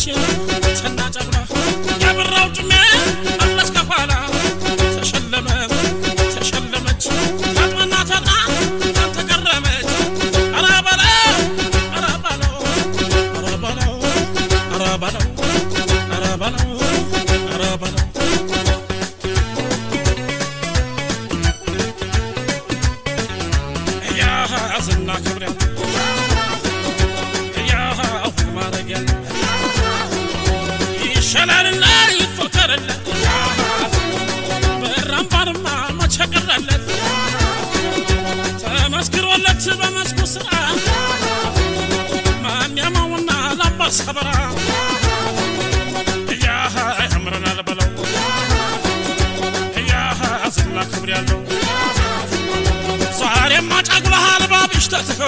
ተሸለመች ትና ጨጉላ የብራው ጭሜ አለች ከኋላ ተሸለመ ተሸለመች ታጥባና ታጥራ ተገረመች። ኧረ በለው ኧረ በለው ኧረ በለው ኧረ በለው ኧረ በለው ኧረ በለው። ያዝና ክብሪያ ያሁ ማረጊያ ይሻላልና ይፎከርለት ብራምባርማ መቼ ቀረለት ተመስክሮለት በመስኩ ስራ ማን ያማውና ላምባር ሰበራ ያህ ያምረናል በለው ያዝና ክብር ያለው ዛሬማ ጫጉላሃል ባብሽ ተትከ